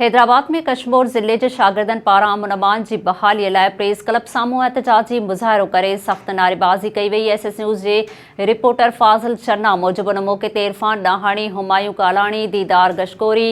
حيدرآباد ۾ ڪشمور ضلعي جي شاگردن پاران امن امان جي بحالي لاء پريس ڪلب سامهون احتجاجي مظاهرو ڪري سخت نعريبازي ڪئي وئي. ايس ايس نيوز جي رپورٽر فاضل چنا موجب ان موقعي تي عرفان ڏاهاڻي، همايون ڪالاڻي، ديدار گشڪوري،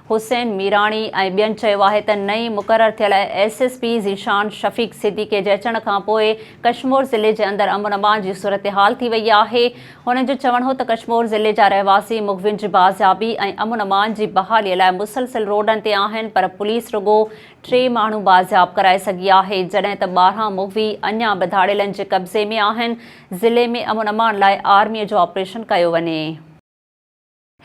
حسين ميراڻي ۽ ٻين چيو آهي ته نئين مقرر ٿيل S S P Zeeshan Shafiq Siddiqui جي اچڻ کان پوء ڪشمور ضلعي جي اندر امن امان جي صورتحال ٿي وئي آهي. هنن جو چوڻ هو ته ڪشمور ضلعي جا رهواسي مغوين جي بازيابي ۽ امن امان جي بحالي لاء مسلسل روڊن تي آهن پر پوليس رڳو ٽي ماڻهو بازياب ڪرائي سگهي آهي جڏهن ته 12 مغوي اڃا به ڌاڙيلن جي قبضي ۾ آهن، ضلعي ۾ امن امان لاء آرمي جو آپريشن ڪيو وڃي.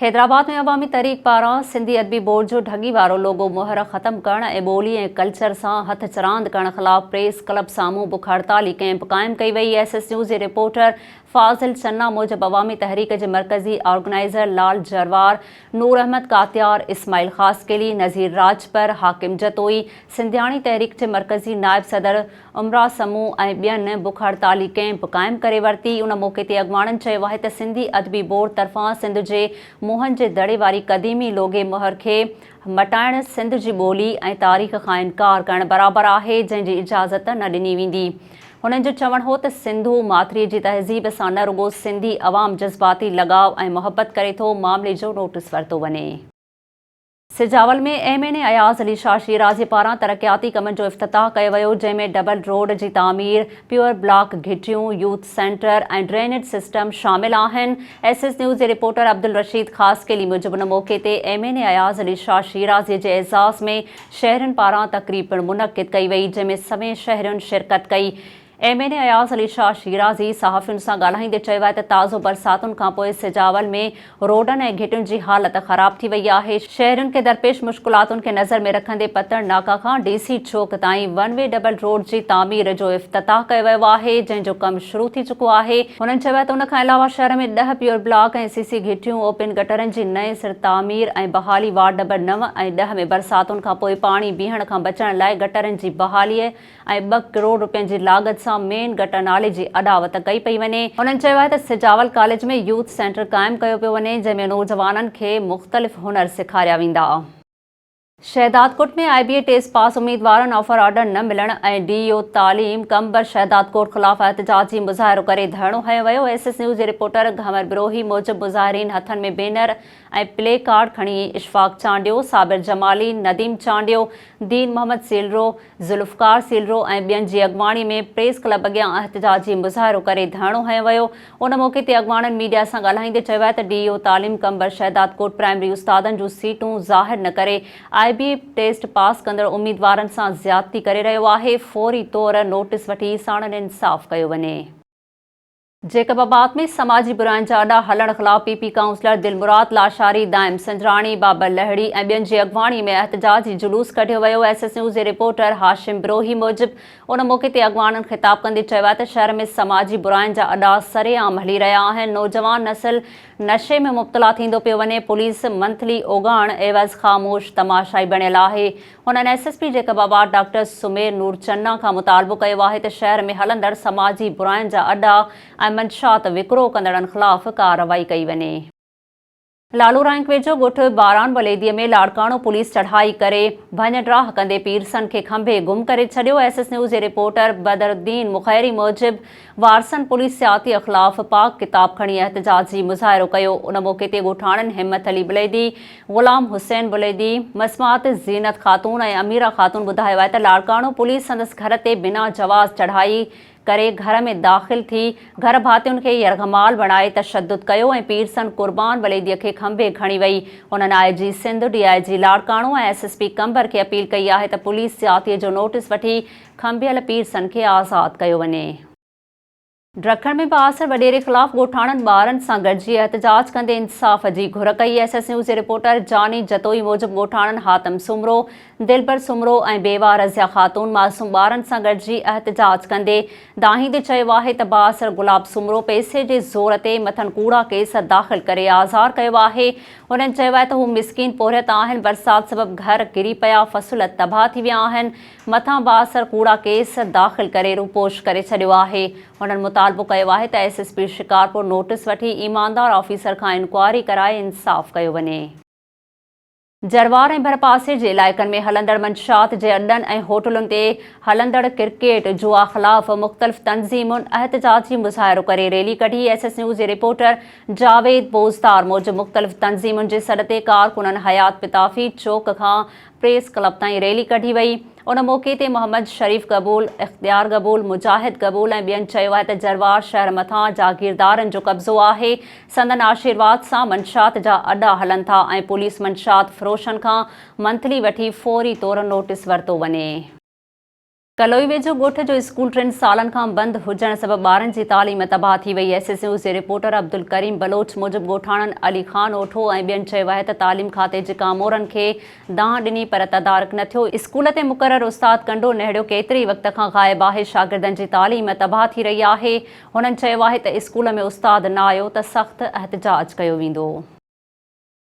حيدرآباد ۾ عوامي تحريڪ پاران سنڌي ادبي بورڊ جو ڍڳي وارو لوگو مهر ختم ڪرڻ ۽ ٻولي ۽ ڪلچر سان هٿ چراند ڪرڻ خلاف پريس ڪلب سامهون بک هڙتالي ڪئمپ قائم ڪئي وئي. ايس ايس نيوز جي رپورٽر فاضل چنا موجب عوامي تحريڪ جي مرڪزي آرگنائيزر لال جروار، نور احمد ڪاتيار، اسماعيل خاصخيلي، نذير راڄپر، حاڪم جتوئي، سنڌياڻي تحريڪ جي مرڪزي نائب صدر عمرا سمون ۽ ٻين بک هڙتالي ڪئمپ قائم ڪري ورتي. ان موقعي تي اڳواڻن چيو آهي ته سنڌي ادبي بورڊ طرفان سنڌ جي موهن جي دڙي واري قديمي لوگي مهر کي مٽائڻ سنڌ جي ٻولي ۽ تاريخ کان انڪار ڪرڻ برابر آهي جنهن جي اجازت نه ڏني ويندي. هنن جو چوڻ هو ته سنڌو ماٿري جي تهذيب سان نه رڳو سنڌي عوام جذباتي لڳاء ۽ محبت ڪري ٿو معاملي جو نوٽيس ورتو وڃي. Sujawal ۾ M N A Ayaz Ali Shah Shirazi پاران ترقياتي ڪمن جو افتتاح ڪيو ويو جنهن ۾ ڊبل روڊ جي تعمير، پيور بلاڪ گهٽيون، يوٿ سينٽر ۽ ڊرينيج سسٽم شامل آهن. ايس ايس نيوز جي رپورٽر عبدالرشيد خاصخيلي موجب ان موقعي تي M N A Ayaz Ali Shah Shirazi جي اعزاز ۾ شهرين پاران تقريب پڻ منعقد ڪئي وئي جنهن ۾ سوين شهرين شرڪت ڪئي. M N A Ayaz Ali Shah Shirazi صحافين سان ڳالهائيندي چيو آهي ته تازو برساتن کانپوء سجاول ۾ روڊن ۽ گهٽين جي حالت خراب ٿي وئي آهي، شهرين کي درپيش مشڪلاتن کي نظر ۾ رکندي پتڻ ناڪا کان ڊي سي چوڪ تائين ون وي ڊبل روڊ جي تعمير جو افتتاح ڪيو ويو آهي، جنهن جو ڪم شروع ٿي چڪو آهي. هنن چيو آهي ته ان کان علاوه شهر ۾ 10 پيور بلاڪ ۽ سي سي گهٽيون، اوپن گٽرن جي نئين سر تعمير ۽ بحالي، وارڊ نمبر 9 ۽ 10 ۾ برساتن کانپوء پاڻي بيهڻ کان بچڻ لاء گٽرن جي بحالي ۽ ٻه ڪروڙ رپين جي لاڳت سان مين گٽر نالي جي اڏاوت ڪئي پئي وڃي. هنن چيو آهي ته سجاول ڪاليج ۾ يوٿ سينٽر قائم ڪيو پيو وڃي جنهن ۾ نوجوانن کي مختلف هنر سيکاريا ويندا. Shahdadkot ۾ I B A test pass اميدوارن آفر آرڊر نه ملڻ ۽ ڊي او تعليم قمبر شهدادڪوٽ خلاف احتجاجي مظاهرو ڪري ڌرڻو هنيو ويو. ايس ايس نيوز جي رپورٽر گهنور بروهي موجب مظاهرين هٿن ۾ بينر ۽ پلي ڪارڊ کڻي اشفاق چانڊيو، صابر جمالي، نديم چانڊيو، دين محمد سيلرو، ذوالفقار سيلرو ۽ ٻين جي اڳواڻي ۾ پريس ڪلب اڳيان احتجاجي مظاهرو ڪري ڌرڻو هنيو ويو. ان موقعي تي اڳواڻن ميڊيا سان ڳالهائيندي چيو آهي ته ڊي او تعليم قمبر شهدادڪوٽ پرائمري استادن جون سيٽون ظاهر نه ڪري آء بي اي ٽيسٽ پاس ڪندڙ اميدوارن سان زيادتي ڪري رهيو آهي، فوري طور نوٽيس وٺي ساڻن انصاف ڪيو وڃي. جيڪب آباد ۾ سماجي براين جا اڏا هلڻ خلاف P P councillor Dilmurad Lashari, Daim Sanjrani, Babar Lehri ۽ ٻين جي اڳواڻي ۾ احتجاجي جلوس ڪڍيو ويو. ايس ايس نيوز جي رپورٽر هاشم بروهي موجب ان موقعي تي اڳواڻن خطاب ڪندي چيو آهي ته شهر ۾ سماجي براين جا اڏا سرعام هلي رهيا آهن، نوجوان نسل نشي ۾ مبتلا ٿيندو پيو وڃي، پوليس منٿلي اوڳاڻ عيوض خاموش تماشائي بڻيل آهي. هنن S S P Jacobabad doctor Sumair Noor Channa کان مطالبو ڪيو آهي ته شهر ۾ هلندڙ سماجي براين جا اڏا ۽ منشيات وڪرو ڪندڙن خلاف ڪارروائي ڪئي وڃي. لالو رائنڪ ويجهو ڳوٺ باران بليدي ۾ لاڙڪاڻو پوليس چڙهائي ڪري ڀڃ ڊاهه ڪندي پيرسن کي کنڀي گم ڪري ڇڏيو. ايس ايس نيوز جي رپورٽر بدرالدين مخيري موجب وارثن پوليس سياتيء خلاف پاڪ ڪتاب کڻي احتجاجي مظاهرو ڪيو. ان موقعي تي ڳوٺاڻن همت علي بليدي، غلام حسين بليدي، مسمات زينت خاتون ۽ اميره خاتون ٻڌايو آهي ته لاڙڪاڻو پوليس سندس گهر تي بنا جواز چڙهائي ڪري گهر ۾ داخل ٿي گهر ڀاتين کي يرغمال بڻائي تشدد ڪيو ۽ پيرسن قربان بليديء کي کنڀي کڻي وئي. هنن I G Sindh, D I G Larkana ۽ S S P Qambar کي اپيل ڪئي آهي ته پوليس زيادتيء جو نوٽيس وٺي کنڀيل پيرسن کي آزاد ڪيو وڃي. ڊکڻ ۾ بااثر وڏيري خلاف ڳوٺاڻن ٻارن سان گڏجي احتجاج ڪندي انصاف جي گهر ڪئي. ايس ايس نيوز جي رپورٽر جاني جتوئي موجب ڳوٺاڻن حاتم سومرو، دلبر سومرو ۽ بيواهه رضيه خاتون معصوم ٻارن سان گڏجي احتجاج ڪندي دانهيندي چيو آهي ته بااثر گلاب سومرو پئسي جي زور تي مٿن ڪوڙا ڪيس داخل ڪري آزار ڪيو آهي. هنن چيو آهي ته هو مسڪين پورهيت آهن، برسات سبب گهر ڪري پيا، فصل تباهه ٿي ويا آهن، مٿان بااثر ڪوڙا ڪيس داخل ڪري روپوش ڪري ڇڏيو آهي. هنن مطالبو ڪيو آهي ته S S P Shikarpur notice وٺي ايماندار آفيسر کان انڪوائري ڪرائي انصاف ڪيو وڃي. جروار ۽ ڀرپاسي جي علائقن ۾ هلندڙ منشيات جي اڏن ۽ هوٽلن تي هلندڙ ڪرڪيٽ جوا خلاف مختلف تنظيمن احتجاجي مظاهرو ڪري ريلي ڪڍي. ايس ايس نيوز جي رپورٽر جاويد بوزدار موجب مختلف تنظيمن جي سڏ تي ڪارڪنن حيات پتافي چوڪ کان پريس ڪلب تائين ريلي ڪڍي وئي. ان موقعي تي محمد شريف گبول، اختيار گبول، مجاهد گبول ۽ ٻين چيو آهي ته جروار شهر مٿان جاگيردارن جو قبضو آهي، سندن آشيرواد سان منشيات جا اڏا هلن ٿا ۽ پوليس منشيات فروشن کان منٿلي وٺي فوري طور نوٽيس ورتو وڃي. ڪلوئي ويجهو ڳوٺ جو اسڪول ٽن سالن کان بند هجڻ سبب ٻارن جي تعليم تباهه ٿي وئي. ايس ايس نيوز جي رپورٽر عبدالڪريم بلوچ موجب ڳوٺاڻن علي خان اوٺو ۽ ٻين چيو آهي ته تعليم کاتي جي ڪامورن کي دانهن ڏني پر تدارڪ نه ٿيو، اسڪول تي مقرر استاد ڪنڊو نهڙيو ڪيتري ئي وقت کان غائب آهي، شاگردن جي تعليم تباهه ٿي رهي آهي، هنن چيو آهي ته اسڪول ۾ استاد نه آيو ته سخت احتجاج ڪيو ويندو.